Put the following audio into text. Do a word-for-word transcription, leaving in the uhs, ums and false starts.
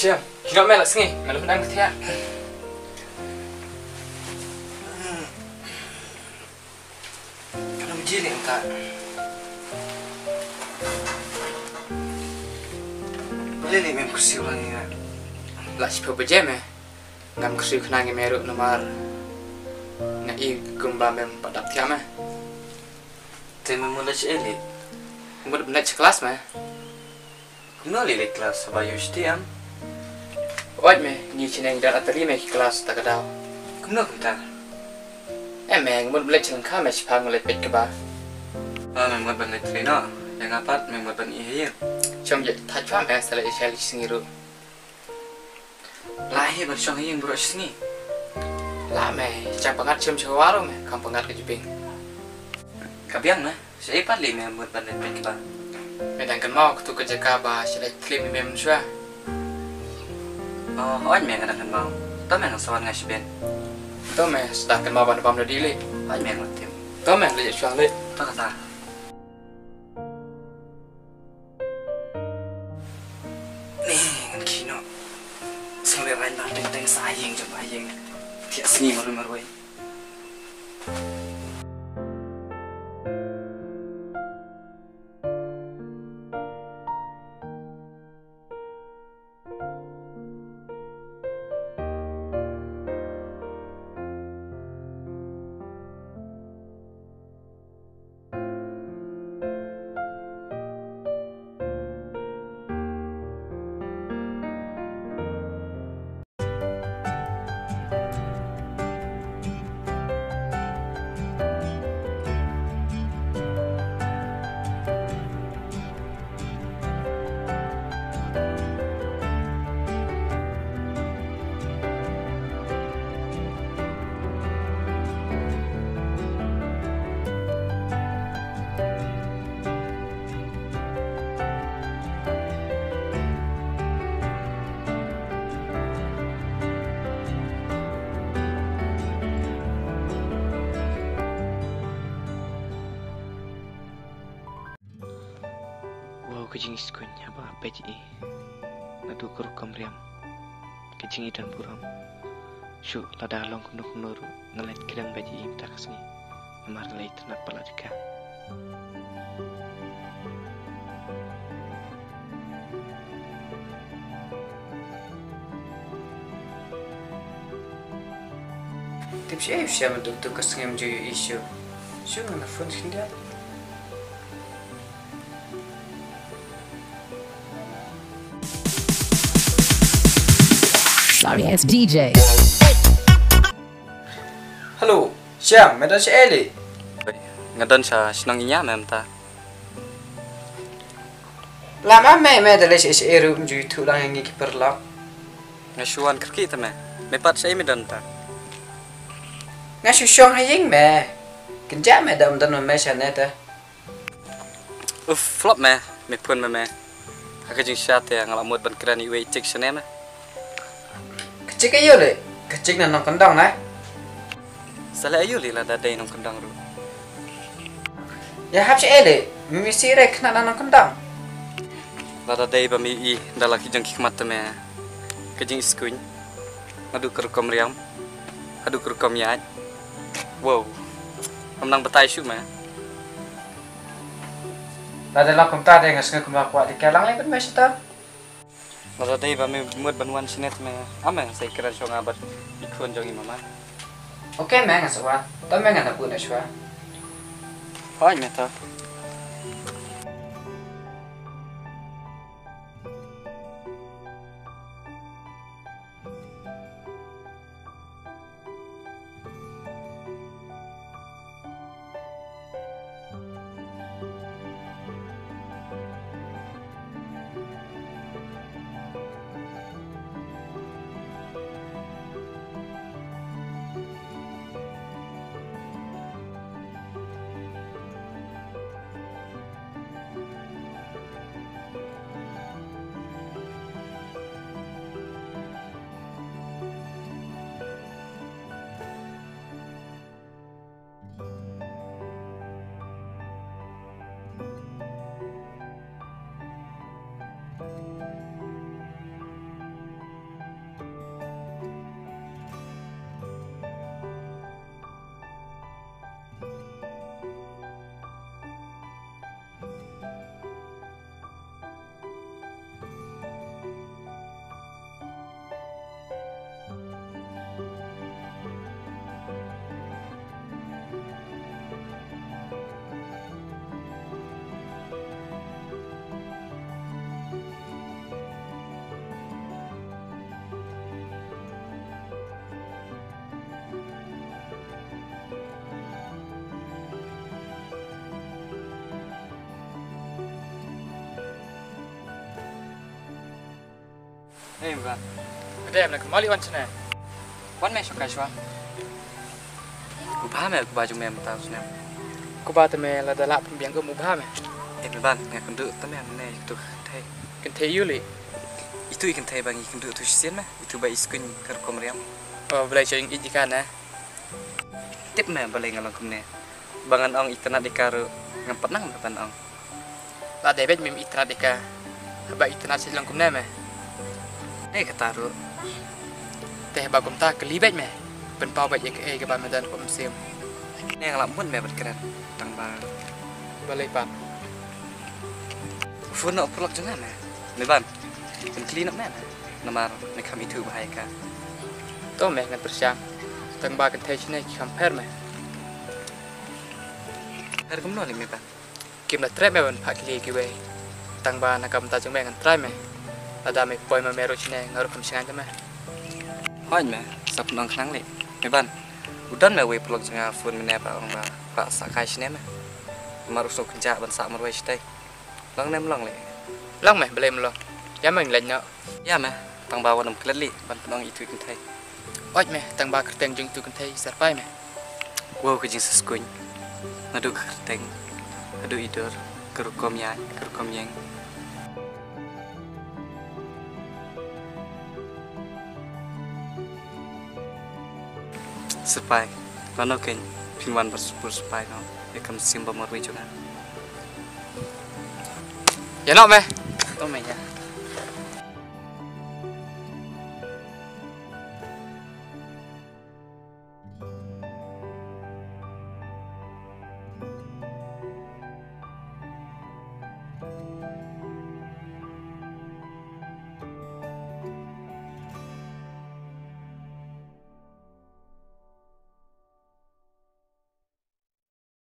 Jam, kino me la sngi, me la pynang kthiah. Kano ji leh mynta? Balei leh mem kyrsiu lang ïa nga? La shiphew baje me. Ngam kyrsiu khnang ïa me ruh namar nga i kumba mem pat dap thiah me. Te me mut leit shaei leh? Mut ban leit sha klas me. Kumno leh leit klas haba ïoh shatei em? Oit me, ngi shane ngi don artylli me ki klas ta ka daw. Kumno kumta? Em me, nga mut ban leit sha lyngkha me, shipang nga leit peit kaba. Ba me mut ban leit trei noh, ïa nga pat me mut ban ïeh ha ïing. Shong ïeh thait pa me, sa leit ïa shai leit sngi ruh. Lah hi ban shong ha ïing baroh shi sngi. Lah me, shang pyngngad shim sha waroh me, kam pyngngad ka jubing. Ka biang me, shaei pat leh me mut ban leit peit kaba. Me dang kynmaw katu ka jaka ba sha leit klim ïa me mynshuwa. Oh, hooid me nga dang kynmaw. To me nga sa wan nga shibit. To me, sa dang kynmaw ban bam da dih leh. Hooid me nga tim. To me, leit shuwa leh. To kata. Ni ngan khie noh. Sngewbha ban teng teng sa ïing jong ba ïing. Thiah sngi marwei marwei. Wow, ka jingiskuin haba peit ïa i naduh ka rukom riam, ka jingïadon burom. Shuh lada long kumno kumno ruh nga leit kren bad ïa i mynta ka sngi. Namar la itynnad palat ïa ka. Tip shi ei u Shem, tu tu ka sngi ym ju ïohi shuh. Shuh, ngan phone khyndiat. Sorry, it's D J. Hello, Shem, me don shaei leh? Nga don sha shnong Iñiah me mynta. Lam ah me, me da leit shaei shaei ruh ym ju ïathuh lang ïa ngi ki paralok. Nga shu wan kyrkieh te me. Me pat shaei me don mynta? Nga shu shong ha ïing me. Kynjah me da ym don ma me shane te. Uff, flop me, me phone ma me. Ha ka jingshisha te nga la mut ban kren ïa iwei i chick shane me. Ka chick aïu leh? Ka chick na nongkyndong na? Sa leh aïu leh lada dei nongkyndong ruh? Ïa hap shaei leh, me mih sih re khynnah na nongkyndong. Lada dei ba me i da la ki jong ki khmat te me. Ka jingiskuin. Naduh ka rukom riam haduh ka rukom ïaid. Wow. Ngam nang batai shuh me. Lada long kumta te nga sngew kumba kwah dei ka lang leh bad me shata. Lada dei ba me mut ban wan shane te me, am me sa ïakren shwa nga bad i khun jong i mama. Okay me, nga sa wan. To me, ngan da bud na shwa. Hooid me to. Hey, ba. Ka dei me, ka mali wan shane. Wan me, shokai shwa. Uba me, uba jong me mynta u snem. Uba te me, lada lah pynbiang um uba me. Eh, me ban, nga kynduh te me, mane, itu kynthei. Kynthei ïu lei. Itu i kynthei ba ngi kynduh tu shisien me. Itu ba i skuin ka rukom riam. Oh, balei sha ïing i jikan eh. Tip me balei nga long kumne. Ba ngan ong itynnad ïa ka ruh ngam pat nang me ban ong. La dei beit me itynnad ïa ka. Haba itynnad sha long kumne me. Dei kata ruh. Te haba kumta kylli beit me. Pynpaw beit ïa kaei kaba me don kum sim. Ne nga la mut me ban kren. Tang ba. Balei pat. Phone noh u paralok jong nga me. Me ban. Pynkylli noh me me. Namar me kham ithuh bha ïa ka. To me ngan pyrshang. Tang ba kynthei shane ki kham pher me. Pher kumno lei me ban. Kim da trep me ban phah kylli kiwei. Tang ba na ka bynta jong me ngan trai me. Lada me poi ma me ruh shane nga ruh kham shngaiñ te me. Hooid me, sa pynong khnang lei. Me ban. U don me wei paralok jong nga phone mynne ba ong ba kwah sah kai shane me. Namar u sngewkynjah ban sah marwei shatei. Long ne ym long lei? Long me, balei ym long? Ïa me ngi leit noh. Ïa me, tang ba wat nym klet lei ban pynong itu i kynthei. Hooid me, tang ba kyrteng jong itu i kynthei i Syrpai me. Wow, ka jingsngewskuiñ. Naduh ka kyrteng, haduh i dur, ka rukom ïaid, ka rukom ïeng. Syrpai, lano kein phin wan ban sngewbha Syrpai noh ïa ka mynsiem ba marwei jong nga. Ïa noh me. Noh me ïa.